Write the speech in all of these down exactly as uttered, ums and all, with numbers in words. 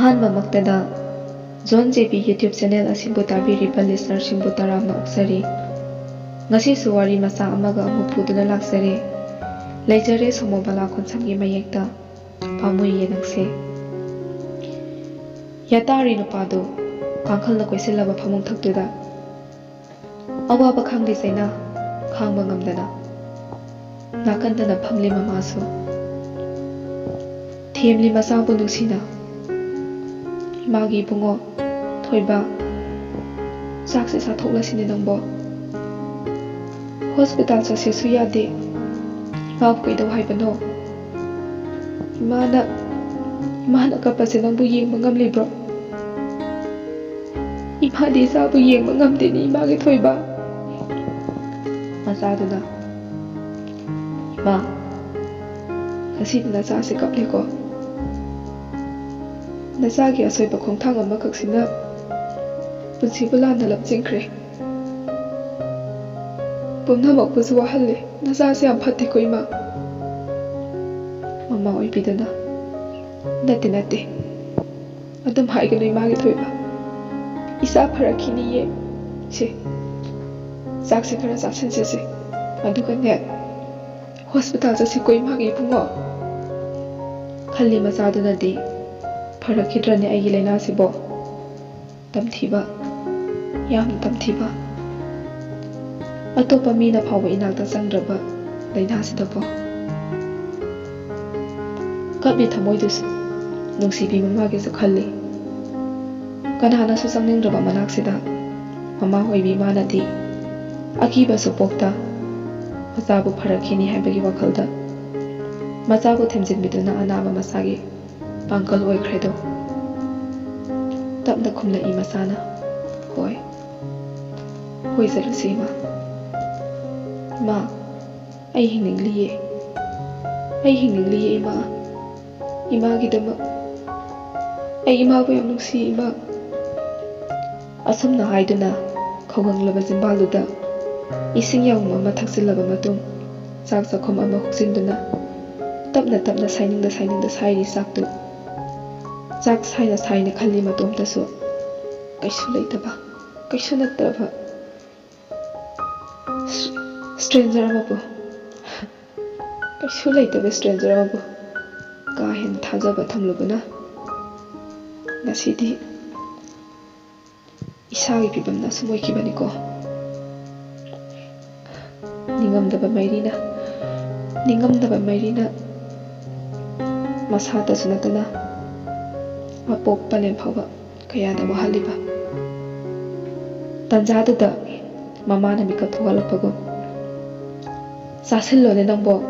ꯑꯍꯥꯟꯕꯃꯛꯇꯗ John J B YouTube channel ꯑꯁꯤꯕꯨ ꯇꯥꯕꯤꯔꯤꯕ listenerꯁꯤꯡꯕꯨ ꯇꯔꯥꯝꯅ ꯑꯣꯛꯆꯔꯤ꯫ ꯉꯁꯤꯁꯨ ꯋꯥꯔꯤ ꯃꯆꯥ ꯑꯃꯒ ꯑꯃꯨꯛ ꯄꯨꯗꯨꯅ ꯂꯥꯛꯆꯔꯦ꯫ ꯂꯩꯖꯔꯦ ꯁꯣꯃꯣ ꯕꯂꯥ ꯈꯣꯟꯁꯝꯒꯤ ꯃꯌꯦꯛꯇ ꯄꯥꯝꯃꯨꯏꯌꯦ ꯅꯪꯁꯦ꯫ ꯌꯥꯇꯥꯔꯤ ꯅꯨꯄꯥꯗꯨ ꯀꯥꯡꯈꯜꯅ ꯀꯣꯏꯁꯤꯜꯂꯕ ꯐꯃꯨꯡ ꯊꯛꯇꯨꯗ ꯑꯋꯥꯕ ꯈꯪꯗꯦ ꯆꯩꯅꯥ, ꯈꯥꯡꯕ ꯉꯝꯗꯅ ꯅꯥꯀꯟꯗꯅ ꯐꯝꯂꯤ ꯃꯃꯥꯁꯨ꯫ ꯊꯦꯝꯂꯤ ꯃꯆꯥꯕꯨ ꯅꯨꯡꯁꯤꯅ, "ꯏꯃꯥꯒꯤ ꯏꯕꯨꯡꯉꯣ, ꯊꯣꯏꯕ, ꯆꯥꯛꯁꯦ ꯆꯥꯊꯣꯛꯂꯁꯤꯅꯦ ꯅꯪꯕꯣ꯫ ꯍꯣꯁꯄꯤꯇꯥꯜ ꯆꯠꯁꯦꯁꯨ ꯌꯥꯗꯦ꯫ ꯏꯃꯥꯕꯨ ꯀꯩꯗꯧ ꯍꯥꯏꯕꯅꯣ? ꯏꯃꯥꯅ, ꯏꯃꯥꯅ ꯀꯞꯄꯁꯦ ꯅꯪꯕꯨ ꯌꯦꯡꯕ ꯉꯝꯂꯤꯕ꯭ꯔꯣ?" "ꯏꯃꯥꯗꯤ ꯏꯆꯥꯕꯨ ꯌꯦꯡꯕ ꯉꯝꯗꯦꯅꯦ, ꯏꯃꯥꯒꯤ ꯊꯣꯏꯕ꯫" ꯃꯆꯥꯗꯨꯅ, "ꯏꯃꯥ, ꯉꯁꯤꯗꯤ ꯅꯆꯥꯁꯦ ꯀꯞꯂꯦꯀꯣ꯫ ꯅꯆꯥꯒꯤ ꯑꯁꯣꯏꯕ ꯈꯣꯡꯊꯥꯡ ꯑꯃꯈꯛꯁꯤꯅ ꯄꯨꯟꯁꯤꯕꯨ ꯂꯥꯟꯅ ꯂꯝꯖꯤꯡꯈ꯭ꯔꯦ꯫ ꯄꯨꯝꯅꯃꯛꯄꯨꯁꯨ ꯋꯥꯍꯜꯂꯦ꯫ ꯅꯆꯥꯁꯦ ꯌꯥꯝ ꯐꯠꯇꯦꯀꯣ, ꯏꯃꯥ꯫" ꯃꯃꯥ ꯑꯣꯏꯕꯤꯗꯨꯅ, "ꯅꯠꯇꯦ, ꯅꯠꯇꯦ꯫ ꯑꯗꯨꯝ ꯍꯥꯏꯒꯅꯨ, ꯏꯃꯥꯒꯤ ꯊꯣꯏꯕ꯫ ꯏꯆꯥ ꯐꯔꯛꯈꯤꯅꯤꯌꯦ꯫ ꯁꯦ, ꯆꯥꯛꯁꯦ ꯈꯔ ꯆꯥꯁꯤꯟꯁꯤꯁꯦ꯫ ꯑꯗꯨꯒꯅꯦ, ꯍꯣꯁꯄꯤꯇꯥꯜ ꯆꯠꯁꯤꯀꯣ, ꯏꯃꯥꯒꯤ ꯏꯕꯨꯡꯉꯣ꯫" ꯈꯜꯂꯤ ꯃꯆꯥꯗꯨꯅꯗꯤ, "ꯐꯔꯛꯈꯤꯗ꯭ꯔꯅꯦ ꯑꯩꯒꯤ ꯂꯥꯏꯅꯥꯁꯤꯕꯣ? ꯇꯝꯊꯤꯕ, ꯌꯥꯝꯅ ꯇꯝꯊꯤꯕ꯫ ꯑꯇꯣꯞꯄ ꯃꯤꯅ ꯐꯥꯎꯕ ꯏꯅꯥꯛꯇ ꯆꯪꯗ꯭ꯔꯕ ꯂꯥꯏꯅꯥꯁꯤꯗꯕꯣ?" ꯀꯞꯂꯤ ꯊꯃꯣꯏꯗꯨꯁꯨ ꯅꯨꯡꯁꯤꯕꯤ ꯃꯃꯥꯒꯤꯁꯨ ꯈꯜꯂꯤ꯫ ꯀꯅꯥꯅꯁꯨ ꯆꯪꯅꯤꯡꯗ꯭ꯔꯕ ꯃꯅꯥꯛꯁꯤꯗ ꯃꯃꯥ ꯑꯣꯏꯕꯤ ꯃꯥꯅꯗꯤ ꯑꯀꯤꯕꯁꯨ ꯄꯣꯛꯇ ꯃꯆꯥꯕꯨ ꯐꯔꯛꯈꯤꯅꯤ ꯍꯥꯏꯕꯒꯤ ꯋꯥꯈꯜꯗ ꯃꯆꯥꯕꯨ ꯊꯦꯝꯖꯤꯟꯕꯤꯗꯨꯅ ꯑꯅꯥꯕ ꯃꯆꯥꯒꯤ ꯄꯥꯡꯒꯜ ꯑꯣꯏꯈ꯭ꯔꯦꯗꯣ꯫ ꯇꯞꯅ ꯈꯨꯝꯂꯛꯏ ꯃꯆꯥꯅ, "ꯍꯣꯏ, ꯍꯣꯏ ꯆꯠꯂꯨꯁꯤ ꯏꯃꯥ꯫ ꯏꯃꯥ, ꯑꯩ ꯍꯤꯡꯅꯤꯡꯂꯤꯌꯦ꯫ ꯑꯩ ꯍꯤꯡꯅꯤꯡꯂꯤꯌꯦ ꯏꯃꯥ꯫ ꯏꯃꯥꯒꯤꯗꯃꯛ꯫ ꯑꯩ ꯏꯃꯥꯕꯨ ꯌꯥꯝ ꯅꯨꯡꯁꯤ ꯏꯃꯥ꯫" ꯑꯁꯨꯝꯅ ꯍꯥꯏꯗꯨꯅ ꯈꯧꯒꯪꯂꯕ ꯆꯤꯝꯕꯥꯜꯗꯨꯗ ꯏꯁꯤꯡ ꯌꯥꯎꯝ ꯑꯃ ꯊꯛꯆꯤꯜꯂꯕ ꯃꯇꯨꯡ, ꯆꯥꯛ ꯆꯥꯛꯈꯨꯝ ꯑꯃ ꯍꯨꯛꯆꯤꯟꯗꯨꯅ ꯇꯞꯅ ꯇꯞꯅ ꯁꯥꯏꯅꯤꯡꯗ ꯁꯥꯏꯅꯤꯡꯗ ꯁꯥꯏꯔꯤ ꯆꯥꯛꯇꯨ꯫ ꯆꯥꯛ ꯁꯥꯏꯅ ꯁꯥꯏꯅ ꯈꯜꯂꯤ ꯃꯇꯣꯝꯇꯁꯨ꯫ ꯀꯩꯁꯨ ꯂꯩꯇꯕ, ꯀꯩꯁꯨ ꯅꯠꯇ꯭ꯔꯕ ꯁ꯭ꯇ꯭ꯔꯦꯟꯖꯔ ꯑꯃꯕꯨ, ꯀꯩꯁꯨ ꯂꯩꯇꯕ ꯁ꯭ꯇ꯭ꯔꯦꯟꯖꯔ ꯑꯃꯕꯨ ꯀꯥ ꯍꯦꯟꯅ ꯊꯥꯖꯕ ꯊꯝꯂꯨꯕꯅ ꯉꯁꯤꯗꯤ ꯏꯁꯥꯒꯤ ꯐꯤꯕꯝꯅ ꯑꯁꯨꯝ ꯑꯣꯏꯈꯤꯕꯅꯤꯀꯣ꯫ ꯅꯤꯡꯉꯝꯗꯕ ꯃꯩꯔꯤꯅ, ꯅꯤꯡꯉꯝꯗꯕ ꯃꯩꯔꯤꯅ ꯃꯁꯥꯇꯁꯨ ꯅꯠꯇꯅ ꯃꯄꯣꯛ ꯄꯂꯦꯝ ꯐꯥꯎꯕ ꯀꯌꯥꯗ ꯋꯥꯍꯜꯂꯤꯕ꯫ ꯇꯟꯖꯥꯗꯨꯗ ꯃꯃꯥꯅ ꯃꯤꯀꯞ ꯊꯣꯛꯍꯜꯂꯛꯄꯒꯨꯝ, "ꯆꯥꯁꯤꯜꯂꯣꯅꯦ ꯅꯪꯕꯣ,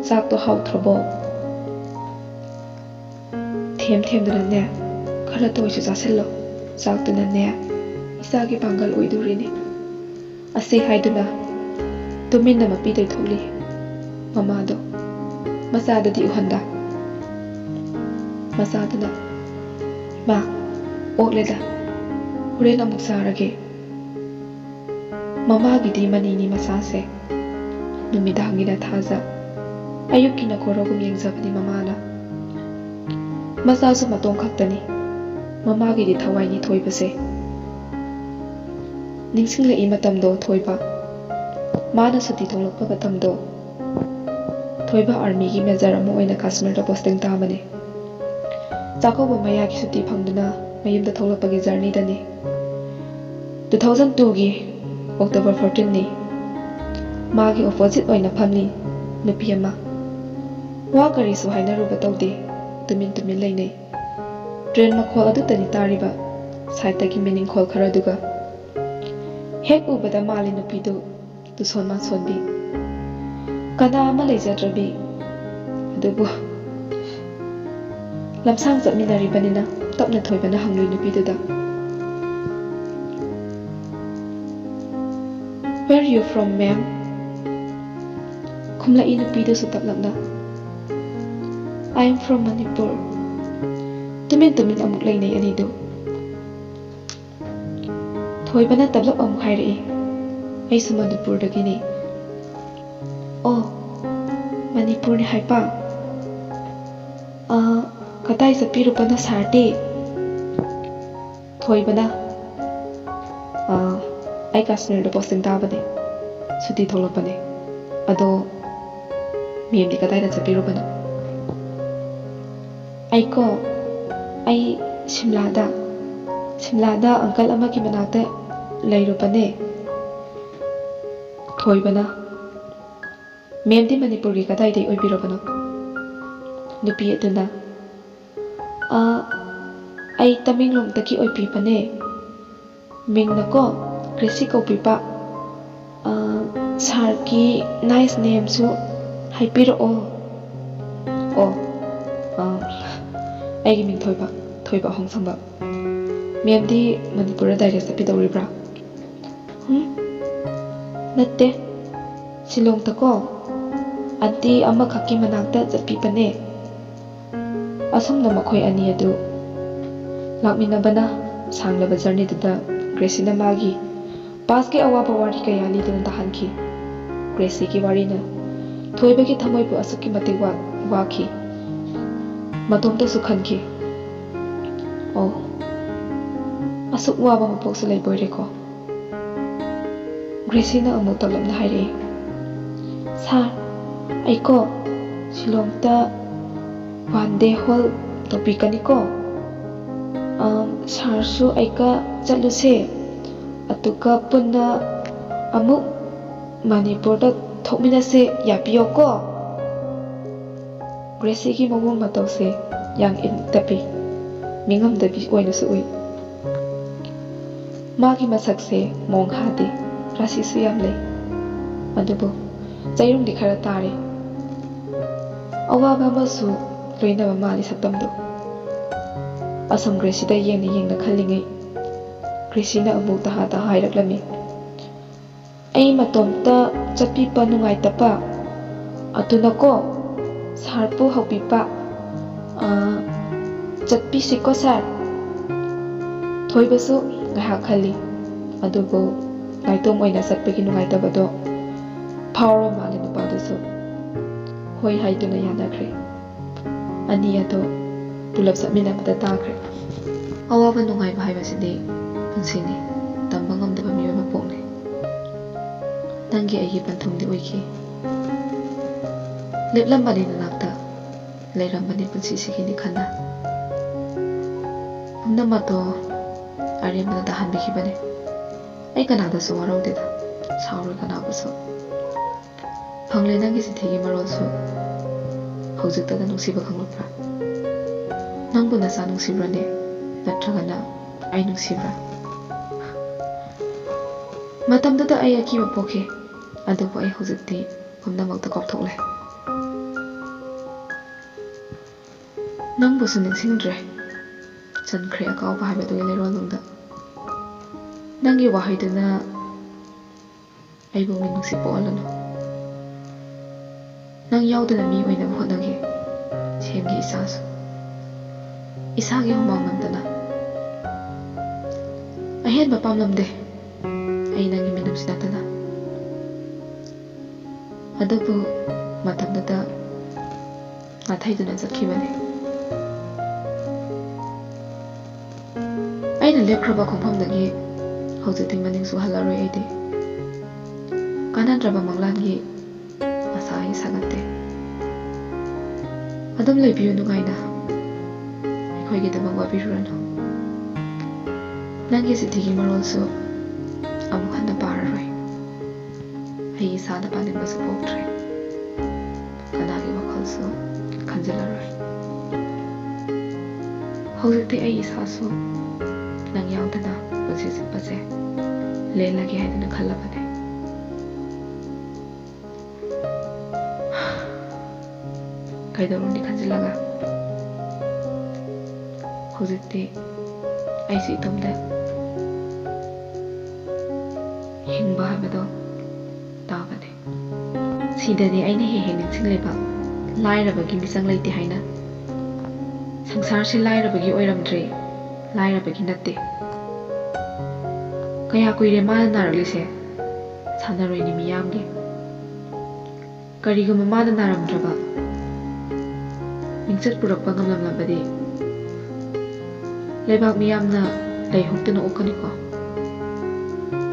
ꯆꯥꯛꯇꯣ ꯍꯥꯎꯇ꯭ꯔꯕꯣ? ꯊꯦꯝ ꯊꯦꯝꯗꯨꯅꯅꯦ, ꯈꯔꯇ ꯑꯣꯏꯁꯨ ꯆꯥꯁꯤꯜꯂꯣ꯫ ꯆꯥꯛꯇꯨꯅꯅꯦ, ꯏꯆꯥꯒꯤ ꯄꯥꯡꯒꯜ ꯑꯣꯏꯗꯣꯔꯤꯅꯤ"꯫ ꯑꯁꯤ ꯍꯥꯏꯗꯨꯅ ꯇꯨꯃꯤꯟꯅ ꯃꯄꯤ ꯇꯩꯊꯣꯛꯂꯤ꯫ ꯃꯃꯥꯗꯣ ꯃꯆꯥꯗꯗꯤ ꯎꯍꯟꯗ꯫ ꯃꯆꯥꯗꯨꯅ, "ꯃꯥ, ꯑꯣꯛꯂꯦꯗ, ꯍꯣꯔꯦꯟ ꯑꯃꯨꯛ ꯆꯥꯔꯒꯦ"꯫ ꯃꯃꯥꯒꯤꯗꯤ ꯃꯅꯤꯅꯤ ꯃꯆꯥꯁꯦ꯫ ꯅꯨꯃꯤꯗꯥꯡꯒꯤꯅ ꯊꯥꯖ, ꯑꯌꯨꯛꯀꯤꯅ ꯈꯣꯔꯣꯒꯨꯝ ꯌꯦꯡꯖꯕꯅꯤ ꯃꯃꯥꯅ꯫ ꯃꯆꯥꯁꯨ ꯃꯇꯣꯝ ꯈꯛꯇꯅꯤ꯫ ꯃꯃꯥꯒꯤꯗꯤ ꯊꯋꯥꯏꯅꯤ ꯊꯣꯏꯕꯁꯦ꯫ ꯅꯤꯡꯁꯤꯡꯂꯛꯏ ꯃꯇꯝꯗꯣ ꯊꯣꯏꯕ꯫ ꯃꯥꯅ ꯁꯨꯇꯤ ꯊꯣꯛꯂꯛꯄ ꯃꯇꯝꯗꯣ꯫ ꯊꯣꯏꯕ ꯑꯥꯔꯃꯤꯒꯤ ꯃꯦꯖꯔ ꯑꯃ ꯑꯣꯏꯅ ꯀꯥꯁꯃꯤꯔꯗ ꯄꯣꯁꯇꯤꯡ ꯇꯥꯕꯅꯤ꯫ ꯆꯥꯛꯀꯧꯕ ꯃꯌꯥꯒꯤ ꯁꯨꯇꯤ ꯐꯪꯗꯨꯅ ꯃꯌꯨꯝꯗ ꯊꯣꯛꯂꯛꯄꯒꯤ ꯖꯔꯅꯤꯗꯅꯤ꯫ ꯇꯨ ꯊꯥꯎꯖꯟ ꯇꯨꯒꯤ ꯑꯣꯛꯇꯣꯕꯔ ꯐꯣꯔꯇꯤꯟꯅꯤ꯫ ꯃꯥꯒꯤ ꯑꯣꯄꯣꯖꯤꯠ ꯑꯣꯏꯅ ꯐꯝꯂꯤ ꯅꯨꯄꯤ ꯑꯃ꯫ ꯋꯥ ꯀꯔꯤꯁꯨ ꯍꯥꯏꯅꯔꯨꯕ ꯇꯧꯗꯦ, ꯇꯨꯃꯤꯟ ꯇꯨꯃꯤꯟ ꯂꯩꯅꯩ꯫ ꯇ꯭ꯔꯦꯟ ꯃꯈꯣꯜ ꯑꯗꯨꯇꯅꯤ ꯇꯥꯔꯤꯕ, ꯁꯥꯏꯠꯇꯒꯤ ꯃꯤꯅꯤꯡꯈꯣꯜ ꯈꯔꯗꯨꯒ꯫ ꯍꯦꯛ ꯎꯕꯗ ꯃꯥꯜꯂꯤ ꯅꯨꯄꯤꯗꯨ ꯇꯨꯁꯣꯟ ꯃꯥꯟꯁꯣꯟꯕꯤ, ꯀꯅꯥ ꯑꯃ ꯂꯩꯖꯗ꯭ꯔꯕꯤ꯫ ꯑꯗꯨꯕꯨ ꯂꯝꯁꯥꯡ ꯆꯠꯃꯤꯟꯅꯔꯤꯕꯅꯤꯅ ꯇꯞꯅ ꯊꯣꯏꯕꯅ ꯍꯪꯂꯨꯏ ꯅꯨꯄꯤꯗꯨꯗ꯫ "Where you from, ma'am?" ꯈꯨꯝꯂꯛꯏ ꯅꯨꯄꯤꯗꯨꯁꯨ ꯇꯞꯂꯞꯅ, "I am from Manipur." ꯇꯨꯃꯤꯟ ꯇꯨꯃꯤꯟ ꯑꯃꯨꯛ ꯂꯩꯅꯩ ꯑꯅꯤꯗꯨ꯫ ꯊꯣꯏꯕꯅ ꯇꯞꯂꯞ ꯑꯃꯨꯛ ꯍꯥꯏꯔꯛꯏ, "ꯑꯩꯁꯨ ꯃꯅꯤꯄꯨꯔꯗꯒꯤꯅꯤ꯫" "ꯑꯣ, ꯃꯅꯤꯄꯨꯔꯅꯤ ꯍꯥꯏꯕ? ꯑꯥ, ꯀꯗꯥꯏ ꯀꯗꯥꯏ ꯆꯠꯄꯤꯔꯨꯕꯅꯣ ꯁꯥꯔꯗꯤ? ꯊꯣꯏꯕꯅ, "ꯑꯥ, ꯑꯩ ꯀꯥꯁꯃꯤꯔꯗ ꯄꯣꯁꯇꯤꯡ ꯇꯥꯕꯅꯦ, ꯁꯨꯇꯤ ꯊꯣꯛꯂꯛꯄꯅꯦ꯫ ꯑꯗꯣ ꯃꯦꯝꯗꯤ ꯀꯗꯥꯏꯗ ꯆꯠꯄꯤꯔꯨꯕꯅꯣ?" "ꯑꯩꯀꯣ, ꯑꯩ ꯁꯤꯝꯂꯥꯗ, ꯁꯤꯝꯂꯥꯗ ꯑꯪꯀꯜ ꯑꯃꯒꯤ ꯃꯅꯥꯛꯇ ꯂꯩꯔꯨꯕꯅꯦ꯫" ꯊꯣꯏꯕꯅ, "ꯃꯦꯝꯗꯤ ꯃꯅꯤꯄꯨꯔꯒꯤ ꯀꯗꯥꯏꯗꯩ ꯑꯣꯏꯕꯤꯔꯕꯅꯣ?" ꯅꯨꯄꯤ ꯑꯗꯨꯅ, "ꯑ, ꯑꯩ ꯇꯃꯦꯡꯂꯣꯡꯗꯒꯤ ꯑꯣꯏꯕꯤꯕꯅꯦ꯫ ꯃꯤꯡꯅꯀꯣ, ꯒ꯭ꯔꯦꯁꯤ ꯀꯧꯕꯤꯕ꯫ ꯑ, ꯁꯥꯔꯒꯤ ꯅꯥꯏꯁ ꯅꯦꯝꯁꯨ ꯍꯥꯏꯕꯤꯔꯛꯑꯣ꯫" "ꯑꯣ, ꯑ, ꯑꯩꯒꯤ ꯃꯤꯡ ꯊꯣꯏꯕ, ꯊꯣꯏꯕ ꯑꯍꯣꯡꯁꯝꯕ꯫ ꯃꯦꯝꯗꯤ ꯃꯅꯤꯄꯨꯔꯗ ꯗꯥꯏꯔꯦꯛ ꯆꯠꯄꯤꯗꯧꯔꯤꯕ꯭ꯔꯥ?" "ꯍꯨꯝ, ꯅꯠꯇꯦ꯫ ꯁꯤꯂꯣꯡꯗꯀꯣ, ꯑꯟꯇꯤ ꯑꯃꯈꯛꯀꯤ ꯃꯅꯥꯛꯇ ꯆꯠꯄꯤꯕꯅꯦ꯫" ꯑꯁꯨꯝꯅ ꯃꯈꯣꯏ ꯑꯅꯤ ꯑꯗꯨ ꯂꯥꯛꯃꯤꯟꯅꯕꯅ ꯁꯥꯡꯂꯕ ꯖꯔꯅꯤꯗꯨꯗ ꯒ꯭ꯔꯦꯁꯤꯅ ꯃꯥꯒꯤ ꯄꯥꯁꯀꯤ ꯑꯋꯥꯕ ꯋꯥꯔꯤ ꯀꯌꯥ ꯂꯤꯗꯨꯅ ꯇꯥꯍꯟꯈꯤ꯫ ꯒ꯭ꯔꯦꯁꯤꯒꯤ ꯋꯥꯔꯤꯅ ꯊꯣꯏꯕꯒꯤ ꯊꯃꯣꯏꯕꯨ ꯑꯁꯨꯛꯀꯤ ꯃꯇꯤꯛ ꯋꯥ-, ꯋꯥꯈꯤ꯫ ꯃꯇꯣꯝꯇꯁꯨ ꯈꯟꯈꯤ, "ꯑꯣ, ꯑꯁꯨꯛ ꯋꯥꯕ ꯃꯄꯣꯛꯁꯨ ꯂꯩꯕ ꯑꯣꯏꯔꯦꯀꯣ꯫" ꯒ꯭ꯔꯦꯁꯤꯅ ꯑꯃꯨꯛ ꯇꯞꯂꯞꯅ ꯍꯥꯏꯔꯛꯏ, "ꯁꯥꯔ, ꯑꯩꯀꯣ ꯁꯤꯂꯣꯡꯗ ꯋꯥꯟ ꯗꯦ ꯍꯣꯜ ꯇꯧꯕꯤꯒꯅꯤꯀꯣ꯫ ꯑꯝ, ꯁꯥꯔꯁꯨ ꯑꯩꯒ ꯆꯠꯂꯨꯁꯦ꯫ ꯑꯗꯨꯒ ꯄꯨꯟꯅ ꯑꯃꯨꯛ ꯃꯅꯤꯄꯨꯔꯗ ꯊꯣꯛꯃꯤꯟꯅꯁꯦ, ꯌꯥꯕꯤꯌꯣꯀꯣ꯫" ꯒ꯭ꯔꯦꯁꯤꯒꯤ ꯃꯑꯣꯡ ꯃꯇꯧꯁꯦ ꯌꯥꯝ ꯏꯪ ꯇꯞꯄꯤ, ꯃꯤꯉꯝꯗꯕꯤ ꯑꯣꯏꯅꯁꯨ ꯎꯏ꯫ ꯃꯥꯒꯤ ꯃꯁꯛꯁꯦ ꯃꯣꯡ ꯍꯥꯗꯦ, ꯔꯥꯁꯤꯁꯨ ꯌꯥꯝ ꯂꯩ꯫ ꯑꯗꯨꯕꯨ ꯆꯩꯔꯨꯡꯗꯤ ꯈꯔ ꯇꯥꯔꯦ꯫ ꯑꯋꯥꯕ ꯑꯃꯁꯨ ꯂꯣꯏꯅꯕ ꯃꯥꯜꯂꯤ ꯁꯛꯇꯝꯗꯣ꯫ ꯑꯁꯨꯝ ꯒ꯭ꯔꯦꯁꯤꯗ ꯌꯦꯡꯅ ꯌꯦꯡꯅ ꯈꯜꯂꯤꯉꯩ, ꯒ꯭ꯔꯦꯁꯤꯅ ꯑꯃꯨꯛ ꯇꯍꯥ ꯇꯍꯥ ꯍꯥꯏꯔꯛꯂꯝꯃꯤ, "ꯑꯩ ꯃꯇꯣꯝꯇ ꯆꯠꯄꯤꯕ ꯅꯨꯡꯉꯥꯏꯇꯕ, ꯑꯗꯨꯅꯀꯣ ꯁꯥꯔꯕꯨ ꯍꯧꯕꯤꯕ, ꯑ, ꯆꯠꯄꯤꯁꯤꯀꯣ ꯁꯥꯔ꯫" ꯊꯣꯏꯕꯁꯨ ꯉꯥꯏꯍꯥꯛ ꯈꯜꯂꯤ, ꯑꯗꯨꯕꯨ ꯅꯥꯏꯇꯣꯝ ꯑꯣꯏꯅ ꯆꯠꯄꯒꯤ ꯅꯨꯡꯉꯥꯏꯇꯕꯗꯣ ꯐꯥꯎꯔ ꯃꯥꯜꯂꯦ ꯅꯨꯄꯥꯗꯨꯁꯨ꯫ ꯍꯣꯏ ꯍꯥꯏꯗꯨꯅ ꯌꯥꯅꯈ꯭ꯔꯦ꯫ ꯑꯅꯤ ꯑꯗꯣ ꯄꯨꯂꯞ ꯆꯠꯃꯤꯟꯅꯕꯗ ꯇꯥꯈ꯭ꯔꯦ꯫ ꯑꯋꯥꯕ ꯅꯨꯡꯉꯥꯏꯕ ꯍꯥꯏꯕꯁꯤꯗꯤ ꯄꯨꯟꯁꯤꯅꯤ, ꯇꯝꯕ ꯉꯝꯗꯕ ꯃꯤꯑꯣꯏ ꯃꯄꯣꯛꯅꯤ꯫ ꯅꯪꯒꯤ ꯑꯩꯒꯤ ꯄꯟꯊꯨꯡꯗꯤ ꯑꯣꯏꯈꯤ꯫ ꯂꯦꯞꯂꯝꯕꯅꯤ ꯅꯅꯥꯛꯇ, ꯂꯩꯔꯝꯕꯅꯤ ꯄꯨꯟꯁꯤꯁꯤꯒꯤꯅꯤ ꯈꯟꯅ꯫ ꯄꯨꯝꯅꯃꯛꯇꯣ ꯑꯔꯦꯝꯕꯗ ꯇꯥꯍꯟꯕꯤꯈꯤꯕꯅꯤ꯫ ꯑꯩ ꯀꯅꯥꯗꯁꯨ ꯋꯥꯔꯧꯗꯦꯗ, ꯁꯥꯎꯔꯣꯏ ꯀꯅꯥꯕꯨꯁꯨ꯫ ꯐꯪꯂꯦ ꯅꯪꯒꯤ ꯆꯤꯊꯤꯒꯤ ꯃꯔꯣꯜꯁꯨ꯫ ꯍꯧꯖꯤꯛꯇꯗ ꯅꯨꯡꯁꯤꯕ ꯈꯪꯂꯛꯄ꯭ꯔꯥ? ꯅꯪꯕꯨ ꯅꯆꯥ ꯅꯨꯡꯁꯤꯕ꯭ꯔꯅꯦ? ꯅꯠꯇ꯭ꯔꯒꯅ ꯑꯩ ꯅꯨꯡꯁꯤꯕ꯭ꯔꯥ? ꯃꯇꯝꯗꯨꯗ ꯑꯩ ꯑꯀꯤꯕ ꯄꯣꯛꯈꯤ, ꯑꯗꯨꯕꯨ ꯑꯩ ꯍꯧꯖꯤꯛꯇꯤ ꯄꯨꯝꯅꯃꯛꯇ ꯀꯥꯎꯊꯣꯛꯂꯦ꯫ ꯅꯪꯕꯨꯁꯨ ꯅꯤꯡꯁꯤꯡꯗ꯭ꯔꯦ, ꯆꯟꯈ꯭ꯔꯦ ꯑꯀꯥꯎꯕ ꯍꯥꯏꯕꯗꯨꯒꯤ ꯂꯩꯔꯣꯜꯅꯨꯡꯗ꯫ ꯅꯪꯒꯤ ꯋꯥꯍꯩꯗꯨꯅ ꯑꯩꯕꯨ ꯃꯤꯅꯨꯡꯁꯤ ꯄꯣꯛꯍꯜꯂꯅꯨ꯫ ꯅꯪ ꯌꯥꯎꯗꯅ ꯃꯤ ꯑꯣꯏꯅꯕ ꯍꯣꯠꯅꯒꯦ, ꯁꯦꯝꯒꯦ ꯏꯁꯥꯁꯨ꯫ ꯏꯁꯥꯒꯤ ꯍꯨꯃꯥꯡ ꯅꯝꯗꯅ꯫ ꯑꯍꯦꯟꯕ ꯄꯥꯝꯂꯝꯗꯦ ꯑꯩ ꯅꯪꯒꯤ ꯃꯤꯅꯨꯡꯁꯤ ꯅꯠꯇꯅ꯫ ꯑꯗꯨꯕꯨ ꯃꯇꯝꯗꯨꯗ ꯅꯥꯊꯩꯗꯨꯅ ꯆꯠꯈꯤꯕꯅꯤ꯫ ꯑꯩꯅ ꯂꯦꯞꯈ꯭ꯔꯕ ꯈꯣꯡꯐꯝꯗꯒꯤ ꯍꯧꯖꯤꯛꯇꯤ ꯃꯅꯤꯡꯁꯨ ꯍꯜꯂꯔꯣꯏ ꯑꯩꯗꯤ꯫ ꯀꯥꯟꯅꯗ꯭ꯔꯕ ꯃꯪꯂꯥꯟꯒꯤ ꯑꯁꯥ ꯑꯩ ꯁꯥꯒꯠꯇꯦ꯫ ꯑꯗꯨꯝ ꯂꯩꯕꯤꯌꯨ ꯅꯨꯡꯉꯥꯏꯅ, ꯑꯩꯈꯣꯏꯒꯤꯗꯃꯛ ꯋꯥꯕꯤꯔꯨꯔꯅꯨ꯫ ꯅꯪꯒꯤ ꯆꯤꯊꯤꯒꯤ ꯃꯔꯣꯜꯁꯨ ꯑꯃꯨꯛ ꯍꯟꯅ ꯄꯥꯔꯔꯣꯏ꯫ ꯑꯩ ꯏꯁꯥꯗ ꯄꯥꯅꯤꯡꯕꯁꯨ ꯄꯣꯛꯇ꯭ꯔꯦ꯫ ꯀꯅꯥꯒꯤ ꯋꯥꯈꯜꯁꯨ ꯈꯟꯖꯤꯜꯂꯔꯣꯏ꯫ ꯍꯧꯖꯤꯛꯇꯤ ꯑꯩ ꯏꯁꯥꯁꯨ ꯅꯪ ꯌꯥꯎꯗꯅ ꯄꯨꯟꯁꯤ ꯆꯨꯞꯄꯁꯦ ꯂꯦꯜꯂꯒꯦ ꯍꯥꯏꯗꯨꯅ ꯈꯜꯂꯕꯅꯦ꯫ ꯀꯩꯗꯧꯔꯨꯅꯤ ꯈꯟꯖꯤꯜꯂꯒ꯫ ꯍꯧꯖꯤꯛꯇꯤ ꯑꯩꯁꯨ ꯏꯇꯣꯝꯇ ꯍꯤꯡꯕ ꯍꯥꯏꯕꯗꯣ ꯇꯥꯕꯅꯦ꯫ ꯁꯤꯗꯅꯦ ꯑꯩꯅ ꯍꯦꯛ ꯍꯦꯛ ꯅꯤꯡꯁꯤꯡꯂꯤꯕ ꯂꯥꯏꯔꯕꯒꯤ ꯃꯤꯆꯪ ꯂꯩꯇꯦ ꯍꯥꯏꯅ꯫ ꯁꯪꯁꯥꯔꯁꯤ ꯂꯥꯏꯔꯕꯒꯤ ꯑꯣꯏꯔꯝꯗ꯭ꯔꯦ, ꯂꯥꯏꯔꯕꯒꯤ ꯅꯠꯇꯦ꯫ ꯀꯌꯥ ꯀꯨꯏꯔꯦ ꯃꯥꯅ ꯅꯥꯔꯛꯂꯤꯁꯦ? ꯁꯥꯟꯅꯔꯣꯏꯅꯤ ꯃꯤꯌꯥꯝꯒꯤ꯫ ꯀꯔꯤꯒꯨꯝꯕ ꯃꯥꯅ ꯅꯥꯔꯝꯗ꯭ꯔꯕ, ꯃꯤꯡꯆꯠ ꯄꯨꯔꯛꯄ ꯉꯝꯂꯝꯂꯕꯗꯤ ꯂꯩꯕꯥꯛ ꯃꯤꯌꯥꯝꯅ ꯂꯩꯍꯧꯗꯅ ꯑꯣꯛꯀꯅꯤꯀꯣ꯫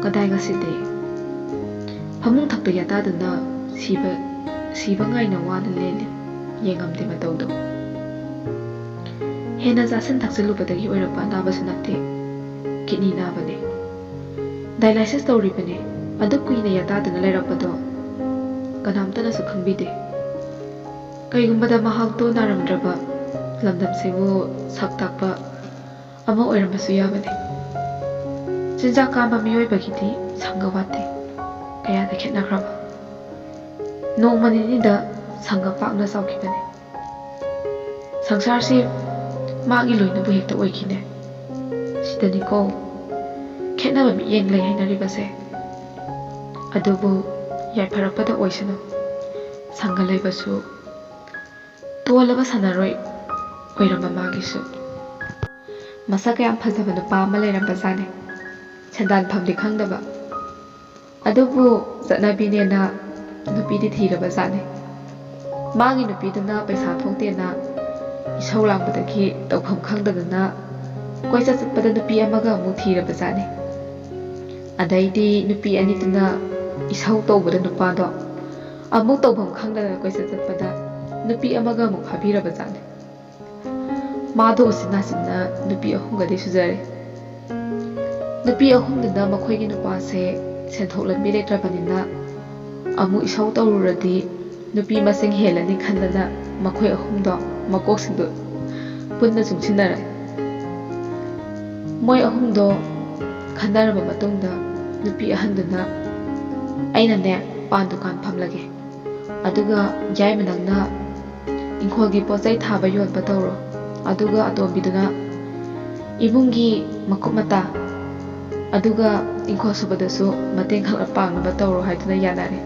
ꯀꯗꯥꯏ ꯉꯁꯤꯗꯤ? ꯐꯃꯨꯡ ꯊꯛꯇ ꯌꯥꯇꯥꯗꯨꯅ ꯁꯤꯕ, ꯁꯤꯕ ꯉꯥꯏꯅ ꯋꯥꯅ ꯂꯦꯜꯂꯤ꯫ ꯌꯦꯡꯉꯝꯗꯦ ꯃꯇꯧꯗꯣ꯫ ꯍꯦꯟꯅ ꯆꯥꯁꯤꯟ ꯊꯛꯆꯤꯜꯂꯨꯕꯗꯒꯤ ꯑꯣꯏꯔꯛꯄ ꯑꯅꯥꯕꯁꯨ ꯅꯠꯇꯦ꯫ ꯀꯤꯠꯅꯤ ꯅꯥꯕꯅꯤ꯫ ꯗꯥꯏꯂꯥꯏꯁꯤꯁ ꯇꯧꯔꯤꯕꯅꯤ꯫ ꯑꯗꯨꯛ ꯀꯨꯏꯅ ꯌꯥꯇꯥꯗꯨꯅ ꯂꯩꯔꯛꯄꯗꯣ ꯀꯅꯥꯝꯇꯅꯁꯨ ꯈꯪꯕꯤꯗꯦ꯫ ꯀꯩꯒꯨꯝꯕꯗ ꯃꯍꯥꯛꯇꯣ ꯅꯥꯔꯝꯗ꯭ꯔꯕ ꯂꯝꯗꯝꯁꯤꯕꯨ ꯁꯛ ꯇꯥꯛꯄ ꯑꯃ ꯑꯣꯏꯔꯝꯕꯁꯨ ꯌꯥꯕꯅꯤ꯫ ꯆꯤꯟꯖꯥꯛ ꯀꯥꯝꯕ ꯃꯤꯑꯣꯏꯕꯒꯤꯗꯤ ꯁꯪꯒ ꯋꯥꯠꯇꯦ꯫ ꯀꯌꯥꯗ ꯈꯦꯠꯅꯈ꯭ꯔꯕ? ꯅꯣꯡꯃ ꯅꯤꯅꯤꯗ ꯁꯪꯒ ꯄꯥꯛꯅ ꯆꯥꯎꯈꯤꯕꯅꯤ꯫ ꯁꯪꯁꯥꯔꯁꯤ ꯃꯥꯒꯤ ꯂꯣꯏꯅꯕꯨ ꯍꯦꯛꯇ ꯑꯣꯏꯈꯤꯅꯦ꯫ ꯁꯤꯗꯅꯤꯀꯣ ꯈꯦꯠꯅꯕ ꯃꯤꯠꯌꯦꯡ ꯂꯩ ꯍꯥꯏꯅꯔꯤꯕꯁꯦ꯫ ꯑꯗꯨꯕꯨ ꯌꯥꯏꯐꯔꯛꯄꯗ ꯑꯣꯏꯁꯅꯨ꯫ ꯁꯪꯒ ꯂꯩꯕꯁꯨ ꯇꯣꯜꯂꯕ ꯁꯥꯟꯅꯔꯣꯏ ꯑꯣꯏꯔꯝꯕ ꯃꯥꯒꯤꯁꯨ꯫ ꯃꯁꯛ ꯀꯌꯥꯝ ꯐꯖꯕ ꯅꯨꯄꯥ ꯑꯃ ꯂꯩꯔꯝꯕꯖꯥꯠꯅꯤ꯫ ꯁꯦꯟꯗꯥꯟꯐꯝꯗꯤ ꯈꯪꯗꯕ꯫ ꯑꯗꯨꯕꯨ ꯆꯠꯅꯕꯤꯅꯦꯅ ꯅꯨꯄꯤꯗꯤ ꯊꯤꯔꯕꯖꯥꯠꯅꯤ꯫ ꯃꯥꯒꯤ ꯅꯨꯄꯤꯗꯨꯅ ꯄꯩꯁꯥ ꯊꯣꯛꯇꯦꯅ ꯏꯁꯧ ꯂꯥꯡꯕꯗꯒꯤ ꯇꯧꯐꯝ ꯈꯪꯗꯗꯅ ꯀꯣꯏꯆꯠ ꯆꯠꯄꯗ ꯅꯨꯄꯤ ꯑꯃꯒ ꯑꯃꯨꯛ ꯊꯤꯔꯕꯖꯥꯠꯅꯤ꯫ ꯑꯗꯩꯗꯤ ꯅꯨꯄꯤ ꯑꯅꯤꯗꯨꯅ ꯏꯁꯧ ꯇꯧꯕꯗ ꯅꯨꯄꯥꯗꯣ ꯑꯃꯨꯛ ꯇꯧꯐꯝ ꯈꯪꯗꯗꯅ ꯀꯣꯏꯆꯠ ꯆꯠꯄꯗ ꯅꯨꯄꯤ ꯑꯃꯒ ꯑꯃꯨꯛ ꯐꯥꯕꯤꯔꯕꯖꯥꯠꯅꯤ꯫ ꯃꯥꯗꯣ ꯎꯆꯤꯟ ꯅꯥꯆꯤꯟꯅ ꯅꯨꯄꯤ ꯑꯍꯨꯝꯒꯗꯤ ꯁꯨꯖꯔꯦ꯫ ꯅꯨꯄꯤ ꯑꯍꯨꯝꯗꯨꯅ ꯃꯈꯣꯏꯒꯤ ꯅꯨꯄꯥꯁꯦ ꯁꯦꯟꯊꯣꯛ ꯂꯝꯕꯤ ꯂꯩꯇ꯭ꯔꯕꯅꯤꯅ ꯑꯃꯨꯛ ꯏꯁꯧ ꯇꯧꯔꯨꯔꯗꯤ ꯅꯨꯄꯤ ꯃꯁꯤꯡ ꯍꯦꯜꯂꯅꯤ ꯈꯟꯗꯅ ꯃꯈꯣꯏ ꯑꯍꯨꯝꯗꯣ ꯃꯀꯣꯛꯁꯤꯡꯗꯣ ꯄꯨꯟꯅ ꯆꯨꯡꯁꯤꯟꯅꯔꯦ꯫ ꯃꯣꯏ ꯑꯍꯨꯝꯗꯣ ꯈꯟꯅꯔꯕ ꯃꯇꯨꯡꯗ ꯅꯨꯄꯤ ꯑꯍꯟꯗꯨꯅ, "ꯑꯩꯅꯅꯦ ꯄꯥꯟ ꯗꯨꯀꯥꯟ ꯐꯝꯂꯒꯦ, ꯑꯗꯨꯒ ꯌꯥꯏꯃ ꯅꯪꯅ ꯏꯪꯈꯣꯜꯒꯤ ꯄꯣꯠ ꯆꯩ ꯊꯥꯕ ꯌꯣꯟꯕ ꯇꯧꯔꯣ, ꯑꯗꯨꯒ ꯑꯇꯣꯝꯕꯤꯗꯨꯅ ꯏꯃꯨꯡꯒꯤ ꯃꯀꯨꯞ ꯃꯇꯥ, ꯑꯗꯨꯒ ꯏꯪꯈꯣꯜ ꯁꯨꯕꯗꯁꯨ ꯃꯇꯦꯡ ꯈꯔ ꯄꯥꯡꯅꯕ ꯇꯧꯔꯣ" ꯍꯥꯏꯗꯨꯅ ꯌꯥꯅꯔꯦ꯫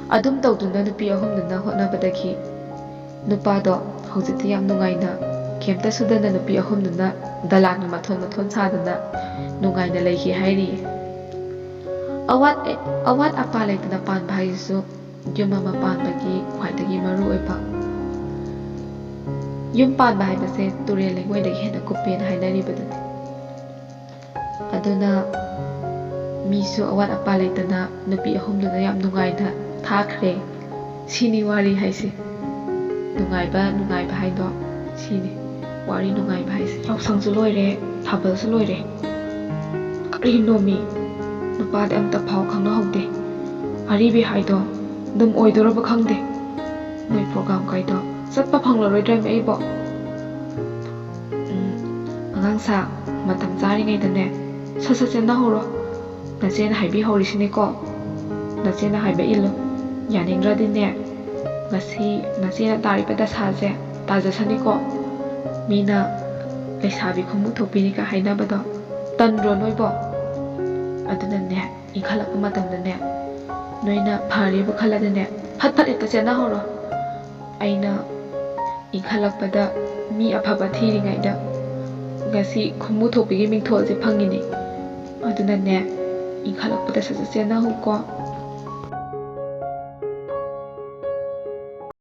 ꯑꯗꯨꯝ ꯇꯧꯗꯨꯅ ꯅꯨꯄꯤ ꯑꯍꯨꯝꯗꯨꯅ ꯍꯣꯠꯅꯕꯗꯒꯤ ꯅꯨꯄꯥꯗꯣ ꯍꯧꯖꯤꯛꯇꯤ ꯌꯥꯝ ꯅꯨꯡꯉꯥꯏꯅ, ꯀꯩꯝꯇ ꯁꯨꯗꯅ ꯅꯨꯄꯤ ꯑꯍꯨꯝꯗꯨꯅ ꯗꯂꯥꯟꯒ ꯃꯊꯣꯟ ꯃꯊꯣꯟ ꯁꯥꯗꯅ ꯅꯨꯡꯉꯥꯏꯅ ꯂꯩꯈꯤ ꯍꯥꯏꯔꯤꯌꯦ꯫ ꯑꯋꯥꯠ, ꯑꯋꯥꯠ ꯑꯄꯥ ꯂꯩꯇꯅ ꯄꯥꯟꯕ ꯍꯥꯏꯁꯤꯁꯨ ꯌꯨꯝ ꯑꯃ ꯄꯥꯟꯕꯒꯤ ꯈ꯭ꯋꯥꯏꯗꯒꯤ ꯃꯔꯨꯑꯣꯏꯕ ꯌꯨꯝ ꯄꯥꯟꯕ ꯍꯥꯏꯕꯁꯦ ꯇꯨꯔꯦꯜ ꯂꯩꯉꯣꯏꯗꯒꯤ ꯍꯦꯟꯅ ꯀꯨꯞꯄꯦꯅ ꯍꯥꯏꯅꯔꯤꯕꯗꯨꯅꯤ꯫ ꯑꯗꯨꯅ ꯃꯤꯁꯨ ꯑꯋꯥꯠ ꯑꯄꯥ ꯂꯩꯇꯅ ꯅꯨꯄꯤ ꯑꯍꯨꯝꯗꯨꯅ ꯌꯥꯝ ꯅꯨꯡꯉꯥꯏꯅ ꯊꯥꯈ꯭ꯔꯦ꯫ ꯁꯤꯅꯤ ꯋꯥꯔꯤ ꯍꯥꯏꯁꯦ꯫ ꯅꯨꯡꯉꯥꯏꯕ, ꯅꯨꯡꯉꯥꯏꯕ ꯍꯥꯏꯗꯣ ꯁꯤꯅꯤ꯫ ꯋꯥꯔꯤ ꯅꯨꯡꯉꯥꯏꯕ ꯍꯥꯏꯁꯦ꯫ ꯌꯥꯎꯁꯪꯁꯨ ꯂꯣꯏꯔꯦ, ꯊꯥꯕꯜꯁꯨ ꯂꯣꯏꯔꯦ꯫ ꯀꯔꯤꯅꯣꯃꯤ? ꯅꯨꯄꯥꯗꯤ ꯑꯝꯇ ꯐꯥꯎ ꯈꯪꯅꯍꯧꯗꯦ꯫ ꯑꯔꯤꯕꯤ ꯍꯥꯏꯗꯣ ꯑꯗꯨꯝ ꯑꯣꯏꯗꯣꯔꯕ ꯈꯪꯗꯦ꯫ ꯅꯣꯏ program ꯀꯩꯗꯣ ꯆꯠꯄ ꯐꯪꯂꯔꯣꯏꯗ꯭ꯔꯃꯤ ꯑꯩꯕꯣ? ꯎꯝ, ꯑꯉꯥꯡ ꯁꯥ, ꯃꯇꯝ ꯆꯥꯔꯤꯉꯩꯗꯅꯦ, ꯁꯠ ꯁꯠ ꯆꯦꯟꯅꯍꯧꯔꯣ꯫ ꯅꯆꯦꯅ ꯍꯥꯏꯕꯤꯍꯧꯔꯤꯁꯤꯅꯤꯀꯣ꯫ ꯅꯆꯦꯅ ꯍꯥꯏꯕ ꯏꯜꯂꯨ꯫ ꯌꯥꯅꯤꯡꯗ꯭ꯔꯗꯤꯅꯦ, ꯉꯁꯤ ꯅꯆꯦꯅ ꯇꯥꯔꯤꯕ ꯗꯁꯥꯁꯦ ꯇꯥꯖꯁꯅꯤꯀꯣ꯫ ꯃꯤꯅ ꯂꯩꯁꯥꯕꯤ ꯈꯣꯡꯕꯨ ꯊꯣꯛꯄꯤꯅꯤꯒ ꯍꯥꯏꯅꯕꯗꯣ ꯇꯟꯗ꯭ꯔꯣ ꯅꯣꯏꯕꯣ? ꯑꯗꯨꯅꯅꯦ, ꯏꯟꯈꯠꯂꯛꯄ ꯃꯇꯝꯗꯅꯦ, ꯅꯣꯏꯅ ꯐꯔꯦꯕꯨ ꯈꯜꯂꯗꯤꯅꯦ, ꯐꯠ ꯐꯠ ꯍꯦꯛꯇ ꯆꯦꯟꯅꯍꯧꯔꯣ꯫ ꯑꯩꯅ ꯏꯟꯈꯠꯂꯛꯄꯗ ꯃꯤ ꯑꯐꯕ ꯊꯤꯔꯤꯉꯩꯗ ꯉꯁꯤ ꯈꯣꯡꯕꯨ ꯊꯣꯛꯄꯤꯒꯤ ꯃꯤꯡꯊꯣꯜꯁꯦ ꯐꯪꯉꯤꯅꯤ꯫ ꯑꯗꯨꯅꯅꯦ, ꯏꯟꯈꯠꯂꯛꯄꯗ ꯁꯠ ꯁꯠ ꯆꯦꯟꯅꯍꯧꯀꯣ꯫